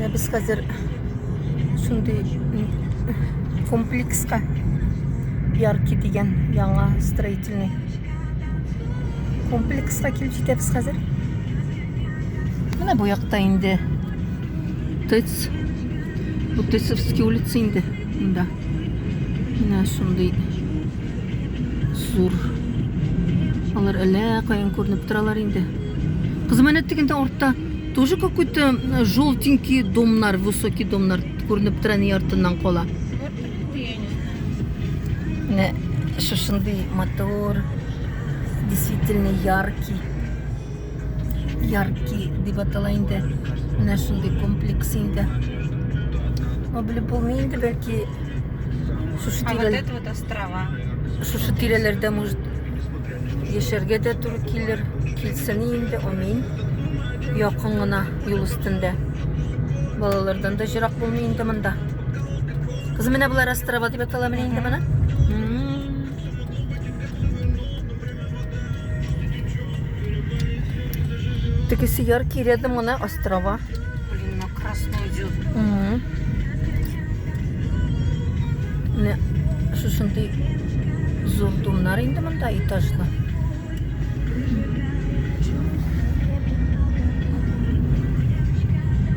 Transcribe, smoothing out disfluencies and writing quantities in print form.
Менә без хәзер шундый комплекска Ярки дигән яңа строительный комплекска килеп җитәбез хәзер. Менә бу якта инде ТЭЦ. Бу ТЭЦовский улица инде монда. Менә шундый зур. Алар әллә каян күренеп торалар инде. Кызым, әнә тегендә артта тоже какой-то желтенький домнар, высокий домнар күренеп тора, ни артыннан кала. Менә шушындый матур, действительно яркий. Яркий дип атала инде. Менә шундый комплекс инде. Но белеп булмый инде, бәлки шушы А вот тирәл это вот острова. шушы тирәләрдә может яшәргә дә туры килер. Килсен инде, амин. Якын гына юл өстендә. Балалардан да җырак булмый инде монда. Кызым, менә болар острова дип атала менә инде моны. Тегесе яркий рядом гына острова. Блин, на красный идет. Менә шушындый зур домнар инде монда этажлы.